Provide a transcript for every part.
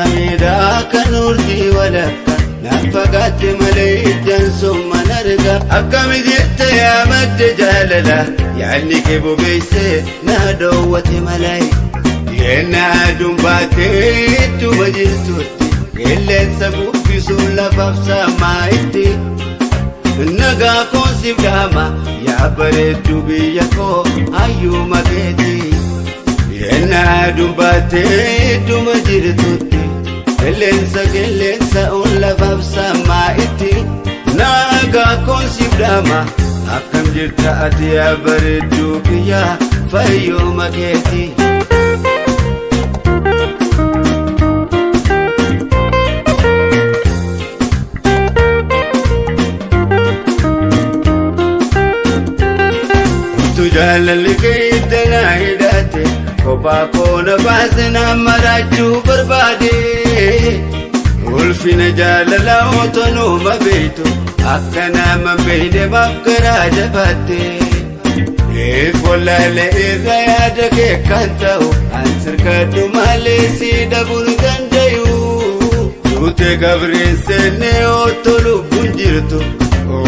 samiidhaa kan urjii walakka naan fagaatte malee ijaan summan arga. Akkami jette yaa madda jaalala yaadni kee bobeessee na dhoowwate malee. Yennaa aduun baatee ittuma jirtutti qilleensa bubbisuun lafaaf samaa'itti. Nagaa koon siif dhaama yaa bareedduu biyya koo hayyuma keeti. Yennaa aduun baatee ittuma jirtutti qilleensa qilleensa ol lafaaf samaa'itti. Nagaa koon siif dhaama akkam jirta ati yaa bareedduu biyya fayyuma keeti. Utuu jaalalli keetti na hidhate kophaa koo na baase na maraachuu barbaade. Ulfina jaalala otoo numa beektu akka nama hin beekne maaf garaa jabaatte. If wallaalee irra yaada kee kan ta'u an sirkadhu malee si dhabuu hin dandayu. Duute gabriin seennee otoo lubbuun jirtu.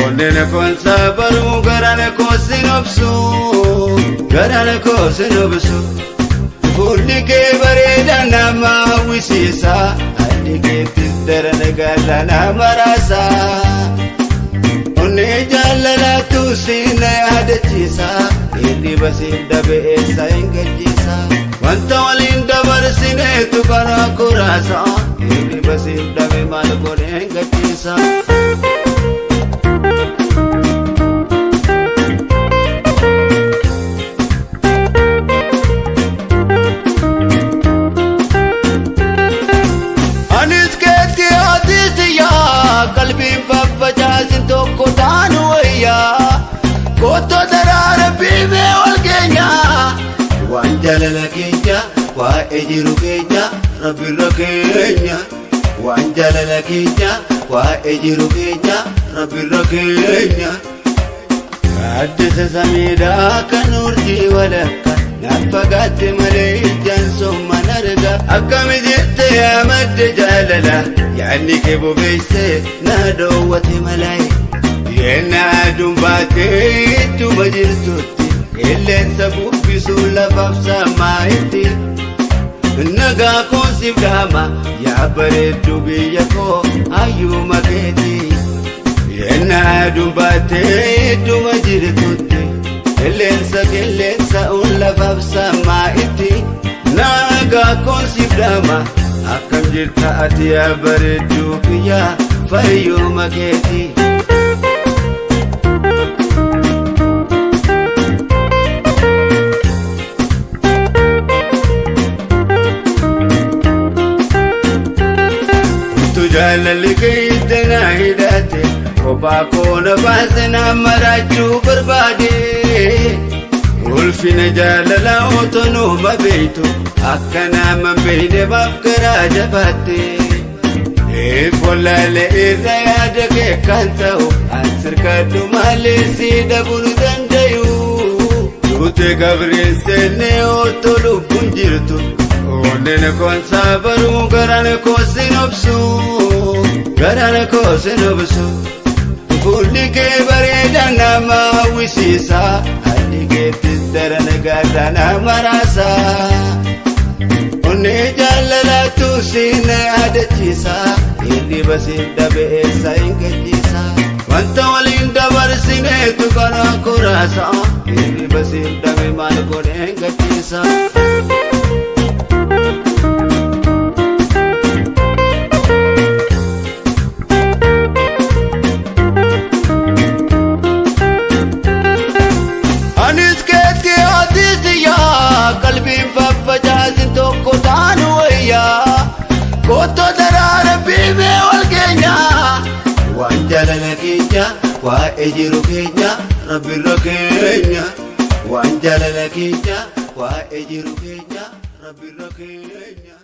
Onneen koonsaa baruu garaan koo sin obsu. Garaan koo sin obsu. Fuulli kee bareedaa nama hawwisiisa. Haalli keettis daran gaala nama raasa. Onnee jaalalaatu si na yaadachiisa. Hirriba siin dhabe eessa hin gajjiisa. Wanta waliin dabarsineetu karaa koraasa. Hirriba siin dhabe maal godhee hin gajjiisa. Anis keetti atis yaa qalbiin faffacaasin tokko taanu wayyaa. Kotoo daraara biifee wal keenya. Waan jaalala keenya waa'ee jiru keenya rabbirra keenya. Waan jaalala keenya waa'ee jiru keenya rabbirra keenya. Gaaddisa samiidhaa kan urjii walakka naan fagaatte malee ijaan somman arga. Akkami jette yaa madda jaalala yaadni kee bobeessee na dhoowwate malee. Yennaa aduun baatee ittuma jirtutti qilleensa bubbisuun lafaaf samaa'itti. Nagaa koon siif dhaama yaa bareedduu biyya koo hayyuma keeti. Yennaa aduun baatee ittuma jirtutti qilleensa qilleensa ol lafaaf samaa'itti. Nagaa koon siif dhaama akkam jirta ati yaa bareedduu biyya fayyuma keeti. Utuu jaalalli keetti na hidhate kophaa koo na baase na maraachuu barbaade. Ulfina jaalala otoo numa beektu akka nama hin beekne maaf garaa jabaatte. If wallaalee irra yaada kee kan ta'u an sirkadhu malee si dhabuu hin dandayu. Duute gabriin seennee otoo lubbuun jirtu. Onneen koonsaa baruu garaan koo sin obsu. Garaan koo sin obsu. Fuulli kee bareedaa nama hawwisiisa. Haalli keettis daran gaala nama raasa. Onnee jaalalaatu si na yaadachiisa. Hirriba siin dhabe eessa hin gajjiisa. Wanta waliin dabarsineetu karaa koraasa. Hirriba siin dhabe maal godhee hin gajjiisa. Anis keetti atis yaa qalbiin faffacaasin tokko taanu wayyaa. Kotoo daraara biifee wal keenya. Waan jaalala keenya waa'ee jiru keenya rabbirra keenya. Waan jaalala keenya waa'ee jiru keenya rabbirra keenya.